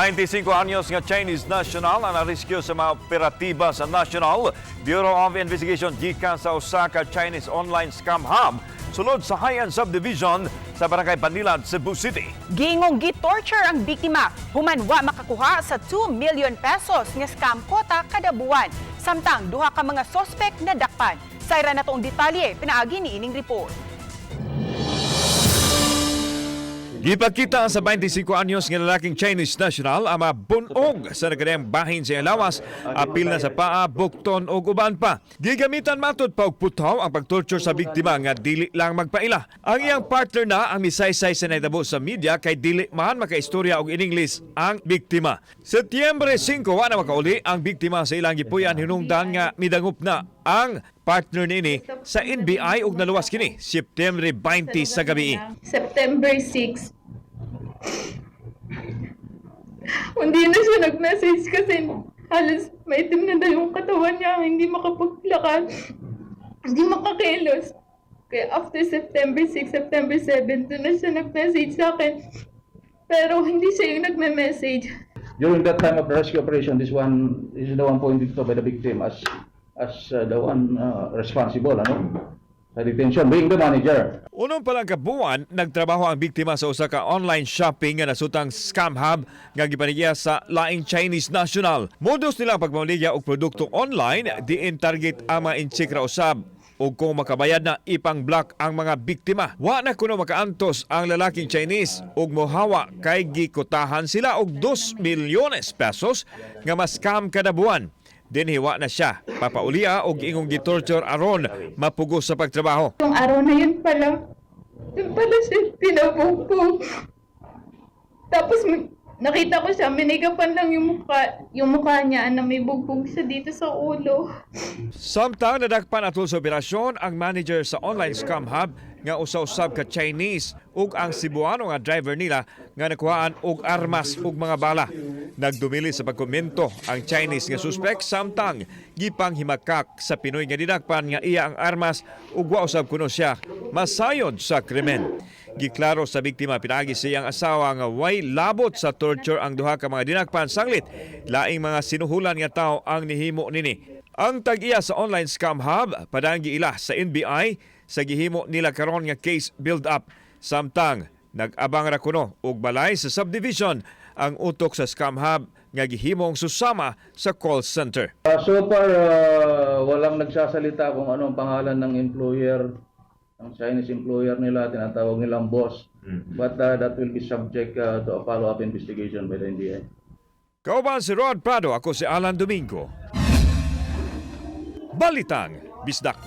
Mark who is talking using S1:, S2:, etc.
S1: 25 anyos nga Chinese national ang narescue sa mga operatiba sa National Bureau of Investigation gikan sa usa ka Chinese online scam hub sulod sa High-End Subdivision sa Barangay Banilad, Cebu City.
S2: Giingong gi-torture ang biktima human wa makakuha sa 2 million pesos nga scam quota kada buwan. Samtang duha ka mga sospek nadakpan. Sayran nato ang detalye pinaagi ni ining report.
S1: Gipakita sa 25 anyos nga lalaking Chinese national ang mga bunog sa nagkanayang bahin sa iyang lawas, apil na sa paa, bukton o uban pa. Gigamitan matud pa og putaw ang pagtorture sa biktima nga dili lang magpaila. Ang iyang partner na ang misaysay sa nahitabo sa media kay dili man makaistorya og in English ang biktima. Setyembre 5, wa na makauli ang biktima sa ilang gipuy-an hinungdan nga midangop na ang partner niini sa NBI ug naluwas kini Setyembre 20 sa gabi.
S3: September 6. Hindi na siya nag-message kasi halos maitim na daw yung katawan niya, hindi makapaglakad, hindi makakilos. Kaya after September 6, September 7, doon na siya nag-message sa akin. Pero hindi siya yung nagme-message.
S4: During that time of the rescue operation, this is the one pointed to by the victim as the one responsible, ano, sa detention, being the manager.
S1: Unom pa lang ka buwan, nagtrabaho ang biktima sa usa ka online shopping nga nasutang scam hub nga gipanigya sa laing Chinese national. Modus nila ang pagpamaligya og produkto online, diin target ang mga Intsik ra usab ug kung makabayad na, ipang-block ang mga biktima. Wa na kuno makaantos ang lalaking Chinese ug mohawa kay gikotahan sila og 2 milyones pesos nga ma-scam kada buwan. Dinhi wa na siya papaulia og ingong gitorture aron mapugos sa pagtrabaho.
S3: Yung araw na yun pala, yun pala siya pinabugbog. Tapos nakita ko siya, minake-upan lang yung mukha niya na may bugbog siya dito sa ulo.
S1: Samtang nadakpan atol sa operasyon ang manager sa online scam hub nga usa-usab ka Chinese ug ang Cebuano nga driver nila nga nakuhaan og armas ug mga bala. Nagdumili sa pagkomento ang Chinese nga suspect samtang gipanghimakak sa Pinoy nga dinakpan nga iya ang armas ug wa usab kuno siya masayod sa krimen. Giklaro sa biktima pinaagi sa iyang asawa nga way labot sa torture ang duha ka mga dinakpan, sanglit laing mga sinuhulan nga tawo ang nihimo nini. Ang tag-iya sa online scam hub padang giila sa NBI sa gihimo nila karon nga case build up, samtang nag-abang ra kuno og balay sa subdivision ang utok sa scam hub nga gihimong susama sa call center.
S4: So far, walang nagsasalita kung ano ang pangalan ng employer, ang Chinese employer nila, tinatawag nilang boss. But that will be subject to a follow-up investigation by the NBI.
S1: Kauban si Rod Prado, ako si Alan Domingo. Balitang Bisdak.